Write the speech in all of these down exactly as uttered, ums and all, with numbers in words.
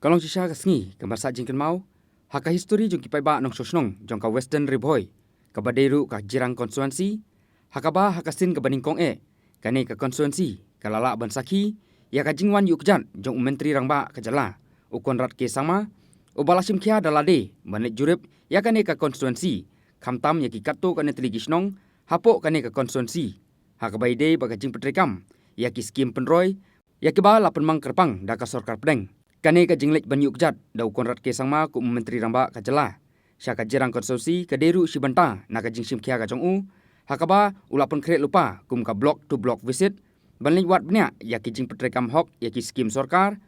Ka long shisha ka sngi kaba sah jingkynmaw ha ka histori jong ki paidbah nongshong shnong jong ka Western Ri Bhoi, kaba dei ruh ka Jirang Constituency, ha kaba ha ka sien kaba nyngkong eh kane ka constituency ka la lah ban sakhi ïa ka jingwan ïuh kjat jong u Myntri Rangbah ka jylla, u Conrad K Sangma, uba la shim khia da lade ban leit jurip ïa kane ka constituency, khamtam ïa ki katto katne tylli ki shnong hapoh kane ka constituency, ha kaba ïadei bad ka jingpyntreikam ïa ki skim pynroi ïa kiba la pynmang kyrpang da ka sorkar pdeng. Kane ka jingleit ban ïuh kjat da u Conrad K Sangma kum u Myntri Rangbah ka jylla sha ka Jirang Constituency ka dei ruh shi bynta na ka jingshim khia ka jong u, ha kaba u la pynkhreh lypa kum ka block to block visit, ban leit wad bniah ïa ki jingpyntreikam hok ïa ki skim sorkar,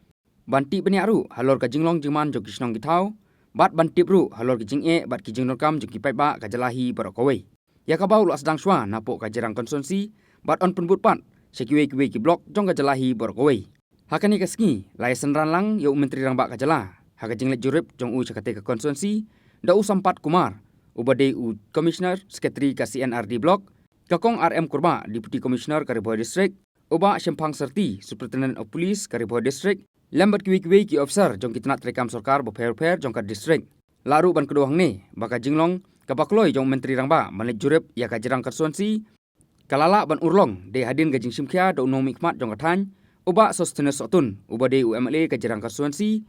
ban tip bniah ruh halor ka jinglong jingman jong ki shnong ki thaw, bad ban tip ruh halor ki jingeh bad ki jingdonkam jong ki paidbah ka jylla hi baroh kawei, ïa kaba u la sdang shuwa napoh ka Jirang Constituency, bad yn pynbud pat sha kiwei kiwei ki block jong ka jylla hi baroh kawei. Ha kane ka sngi la ïasynran lang ïa u Myntri Rangbah ka jylla ha ka jingleit jurip jong u sha katei ka constituency da u Sampath Kumar, uba dei u Commissioner Secretary ka C N R D Block, ka Kong R M Kurbah, Deputy Commissioner ka Ri Bhoi District, u Bah Shemphang Syrti, Superintendent of Police ka Ri Bhoi District, lem bad kiwei kiwei ki officer jong ki tnat treikam sorkar bapher bapher jong ka district. Lah ruh ban kdew hangne ba ka jinglong kaba kloi jong u Myntri Rangbah ban leit jurip ïa ka Jirang Constituency ka la lah ban urlong dei hadien ka jingshim khia da u nongmihkhmat jong ka thaiñ, u Bah Sosthenes Sohtun, uba dei u M L A ka Jirang Constituency,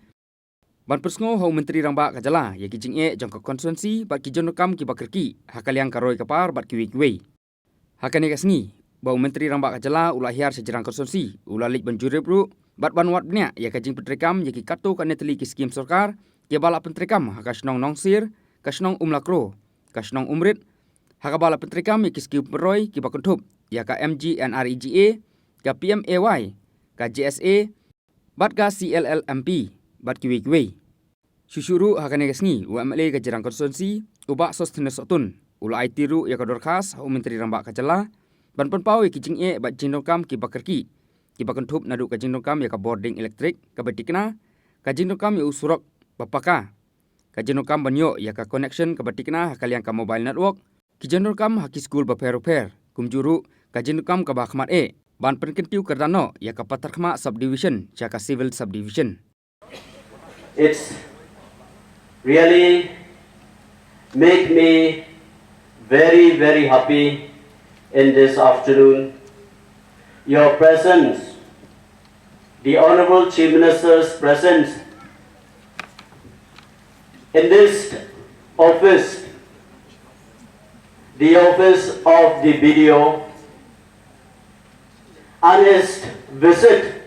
ban pynsngew ha u Myntri Rangbah ka jylla ïa ki jingeh jong ka constituency bad ki jingdonkam kiba kyrkieh ha ka liang ka roi ka par bad kiwei kiwei. Ha kane ka sngi ba u Myntri Rangbah ka jylla u la hiar sha Jirang Constituency, u la leit ban jurip ruh bad ban wad bniah ïa ka jingpyntreikam ïa ki katto katne tylli ki skim sorkar kiba la pyntreikam ha ka shnong Nongsier, ka shnong Umlakro, ka shnong Umrit, ha kaba la pyntreikam ïa ki skim pynroi kiba kynthup ïa ka M G N R E G A, ka P M A Y, ka J S A, bad ka C L L M P, bad kiwei kiwei. Shuh shuh ruh ha kane ka sngi u M L A ka Jirang Constituency, u Bah Sosthenes Sohtun, u la aiti ruh ïa ka dorkhas ha u Myntri Rangbah ka jylla ban pynpaw ïa ki jingeh bad jingdonkam kiba kyrkieh, kiba kynthup naduh ka jingdonkam ïa ka bording elektrik kaba thikna, ka jingdonkam ïa u surok ba paka, ka jingdonkam ban ïoh ïa ka connection kaba thikna ha ka liang ka mobile network, ki jingdonkam ha ki skul bapher bapher, kumjuh ruh ka jingdonkam kaba khmat eh ban pynkyntiew kyrdan noh ïa ka Patharkhmah Subdivision sha ka Civil Subdivision. It's really make me very, very happy in this afternoon. Your presence, the Honorable Chief Minister's presence in this office, the office of the B D O, and his visit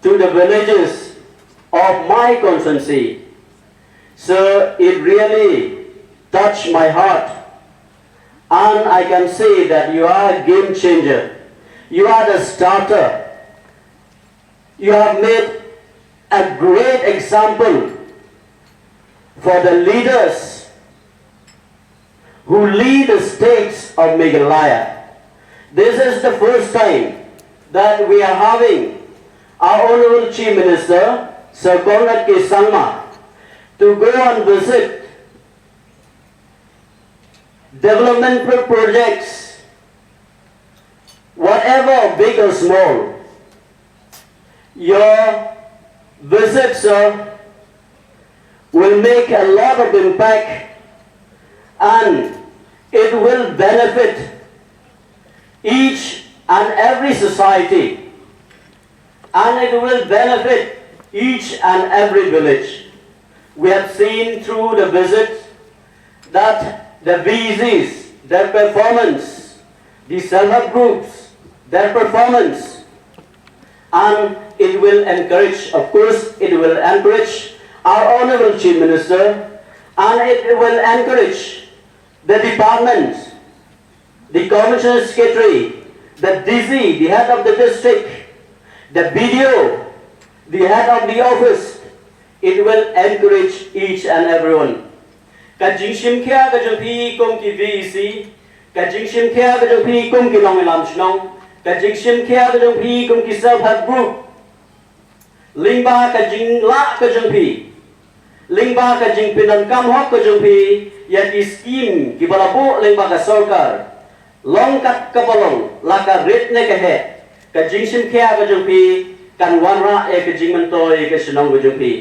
to the villages of my constituency. So it really touched my heart. And I can say that you are a game changer. You are the starter. You have made a great example for the leaders who lead the states of Meghalaya. This is the first time that we are having our Honorable Chief Minister, Sir Conrad K Sangma, to go and visit development pro- projects, whatever big or small. Your visit, sir, will make a lot of impact, and it will benefit each and every society, and it will benefit each and every village. We have seen through the visit that the V E Cs, their performance, the self-help groups, their performance, and it will encourage, of course, it will encourage our Honorable Chief Minister, and it will encourage the departments, the Commissioner Secretary, the D C, the head of the district, the B D O, the head of the office, it will encourage each and everyone. Ka jingshim khia ka jong phi kum ki V E C, ka jingshim khia ka jong phi kum ki nongïalam shnong, ka jingshim khia ka jong phi kum ki self help group, lyngba ka jinglah ka jong phi, lyngba ka jingpyndonkam hok ka jong phi ïa ki skim kiba la buh lyngba ka sorkar, long kat kaba long, la ka rit ne ka heh, ka jingshim khia ka jong phi kan wanrah ïa ka jingmyntoi ïa ka shnong ka jong phi.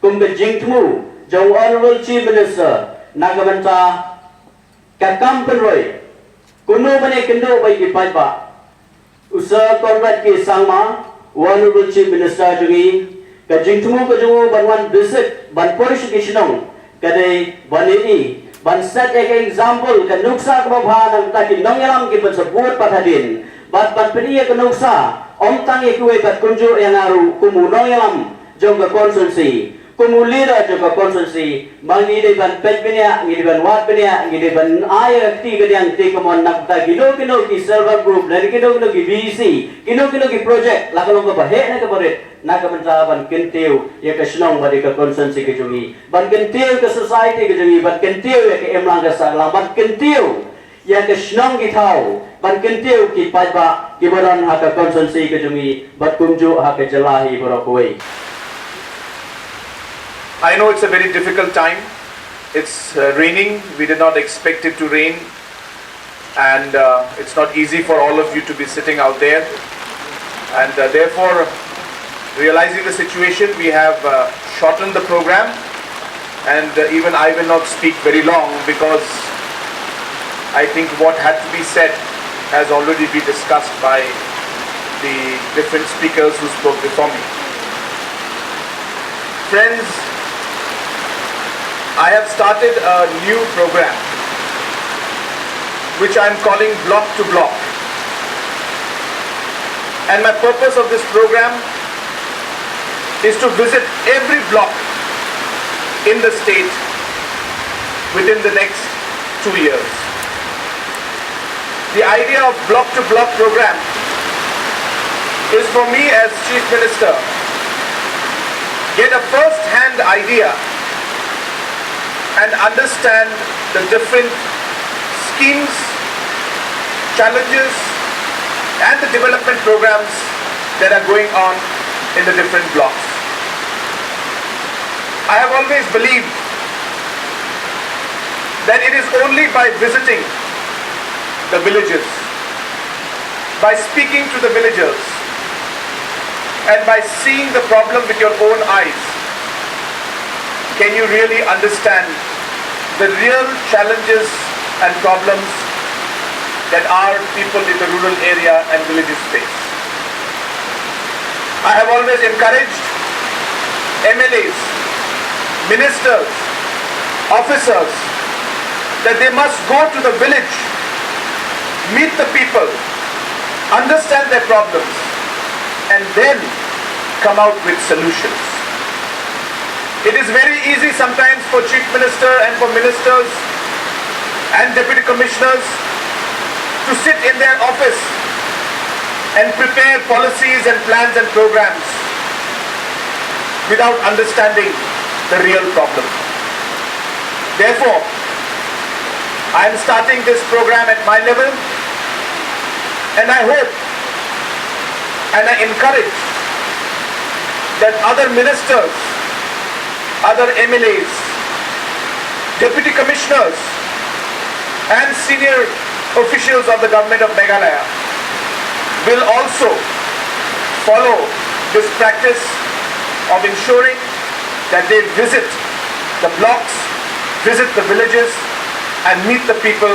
Kum ka jingthmu jong u Honorable Chief Minister na ka bynta ka kam pynroi, kumno ban ïakynduh bad ki paidbah. U Sir Conrad K Sangma, u Honorable Chief Minister jong ngi, ka jingthmu ka jong u ban wan visit, ban poi sha ki shnong, ka dei ban ïohi, ban set ïa ka example, ka nuksa kaba bha na ka bynta ki nongïalam kiban sa bud pat hadien. Bad ban pyni ïa ka nuksa, ym tang ïa kiwei pat kumjuh ïa nga ruh kum u nongïalam jong ka constituency, kum u leader jong ka constituency, ma ngi dei ban peit bniah, ngi dei ban wad bniah, ngi dei ban ai ïa ka kti kadiang te kamon na ka bynta kino kino ki self help group, lane kino kino ki V E C, kino kino ki project, la ka long kaba heh ne kaba rit, na ka bynta ban kyntiew ïa ka shnong bad ïa ka constituency ka jong ngi, ban kyntiew ka society ka jong ngi, ban kyntiew ïa ka imlang ka sahlang, ban kyntiew ïa ka shnong ki thaw, ban kyntiew ki paidbah kiba don ha ka constituency ka jong ngi, bad kumjuh ha ka jylla hi baroh kawei. I know it's a very difficult time. It's uh, raining. We did not expect it to rain. And uh, it's not easy for all of you to be sitting out there. And uh, therefore, realizing the situation, we have uh, shortened the program. And uh, even I will not speak very long because I think what had to be said has already been discussed by the different speakers who spoke before me. Friends, I have started a new program which I am calling Block to Block. And my purpose of this program is to visit every block in the state within the next two years. The idea of block to block program is for me as Chief Minister get a first hand idea and understand the different schemes, challenges and the development programs that are going on in the different blocks. I have always believed that it is only by visiting the villages, by speaking to the villagers, and by seeing the problem with your own eyes can you really understand the real challenges and problems that our people in the rural area and villages face. I have always encouraged M L As, ministers, officers that they must go to the village, meet the people, understand their problems, and then come out with solutions. It is very easy sometimes for Chief Minister and for ministers and deputy commissioners to sit in their office and prepare policies and plans and programs without understanding the real problem. Therefore, I am starting this program at my level, and I hope and I encourage that other ministers, other M L As, deputy commissioners, and senior officials of the government of Meghalaya will also follow this practice of ensuring that they visit the blocks, visit the villages, and meet the people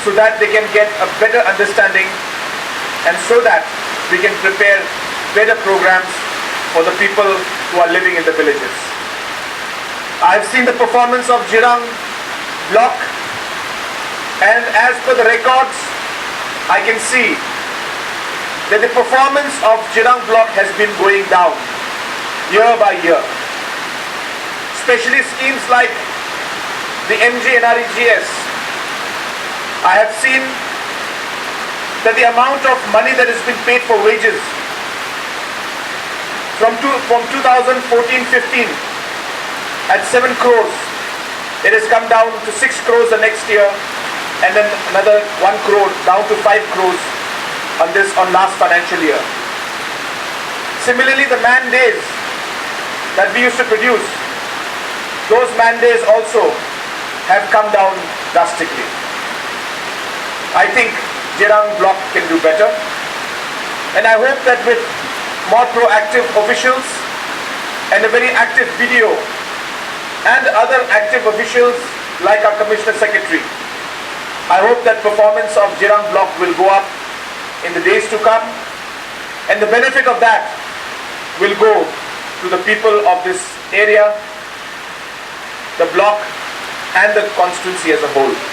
so that they can get a better understanding and so that we can prepare better programs for the people who are living in the villages. I have seen the performance of Jirang block, and as per the records, I can see that the performance of Jirang block has been going down year by year. Especially schemes like the M G N R E G S, I have seen that the amount of money that has been paid for wages from, two, from two thousand fourteen fifteen at seven crores, it has come down to six crores the next year, and then another one crore, down to five crores on this, on last financial year. Similarly, the man days that we used to produce, those man days also have come down drastically. I think Jirang block can do better, and I hope that with more proactive officials and a very active B D O and other active officials like our Commissioner Secretary. I hope that performance of Jirang Block will go up in the days to come, and the benefit of that will go to the people of this area, the block, and the constituency as a whole.